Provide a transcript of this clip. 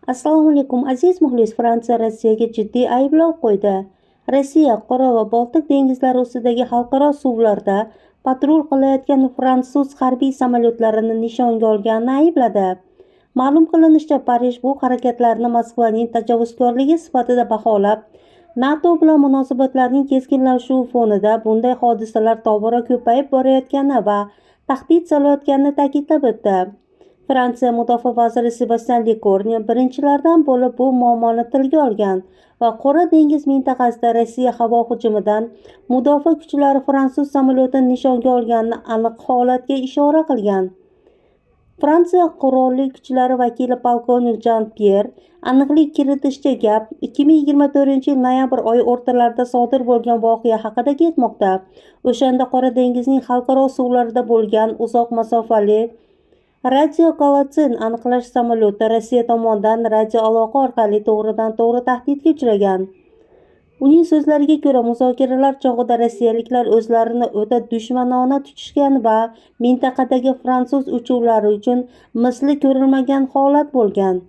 Assalomu alaykum, aziz muxlis. Fransiya Rossiyaga jiddiy ayblov qo'ydi. Rossiya Qora va Boltiq dengizlari ustidagi xalqaro suvlarda patrul qilayotgan fransuz harbiy samolyotlarini nishonga olganini aybladi. Ma'lum qilinishicha, Parij bu harakatlarni Moskvaning tajovuzkorligi sifatida baholab, NATO bilan munosabatlarning keskinlashuvi fonida bunday hodisalar tobora ko'payib borayotgani va tahdid solayotganini ta'kidlab o'tdi. Fransiya mudofaa vaziri Sebastyan Lekornyo birinchilardan bo'lib bu muammoni tilga olgan va Qora dengiz mintaqasida Rossiya havo hujumidan mudofaa kuchlari fransuz samolyotini nishonga olganini aniq holatga ishora qilgan. Fransiya qurolli kuchlari vakili polkovnik Jan Pyer aniqlik kiritishicha, gap 2024-yil noyabr oyi o'rtalarida sodir bo'lgan voqea haqida ketmoqda. O'shanda Qora dengizning xalqaro suvlarida bo'lgan uzoq masofali radiolokatsion aniqlash samolyoti Rossiya tomonidan radioaloqa orqali to'g'ridan to'g'ri tahdidga uchragan. Uning so'zlariga ko'ra, muzokaralar chog'ida rossiyaliklar o'zlarini o'ta dushmanona tutishgan va mintaqadagi fransuz uchuvlari uchun misli ko'rilmagan holat bo'lgan.